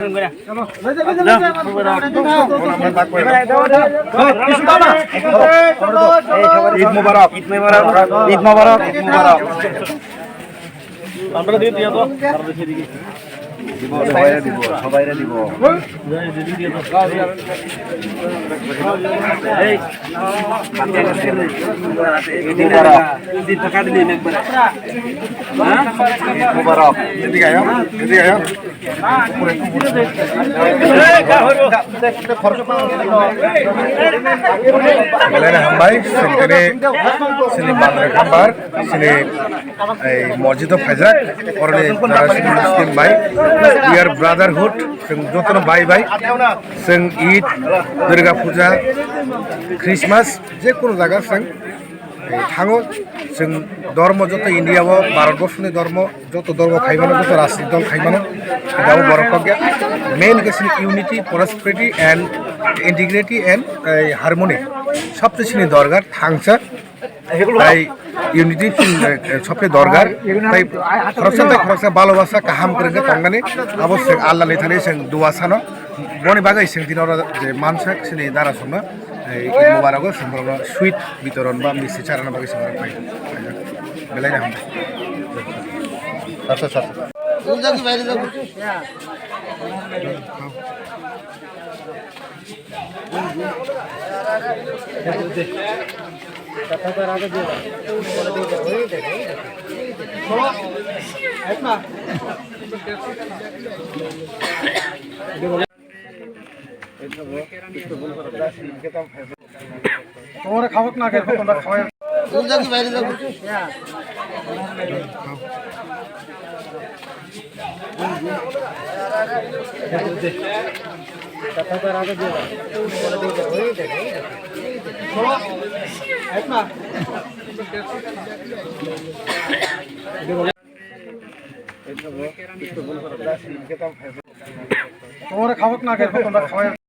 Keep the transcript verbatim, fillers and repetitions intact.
Eid Mubarak. Eid Mubarak. Eid Mubarak. Eid Mubarak. আমরা দিয়ে দিয়ে তো। দিব, সবাইরে দিব, সবাইরে দিব। এই, ঈদ মুবারক। ঈদ মুবারক। এদিকে আয়, এদিকে আয়। Belai hambai, sini, sini bandar hambar, sini ei mosjid o phaijak, oroni jara sini Muslim bai, we are brotherhood, chwng jotono bai bai, chwng Eid, Durga Puja, Christmas, je kono jaga chwng, ei, thango, chwng dormo joto India o, Bharat borsoni dormo, joto dormo khaimano, joto rajniti dol khaimano, abo borok kok ya. Main khe chini unity, prosperity and integrity and, ei, harmony. Sabse chini dorkar, thangsa, tai unity chini, eh, sabse dorkar. Tai khoroksa tai khoroksa bhalobasa kaham kwrwngkhe tongnani, abo chwng Allah ni thani chwng dua sano. Boni bagwi chwng dino je mansa chini dara songno, ei, Eid Mubarak o chwng borokno sweet bitoron ba misti charana bagwi chwng borok phai. Belai no hambai. Sir, sir, sir. Tomar khawak na khe, tomar khawak. Dun jagi, baire jagi. Tomar khawak na khe, tomar khawak.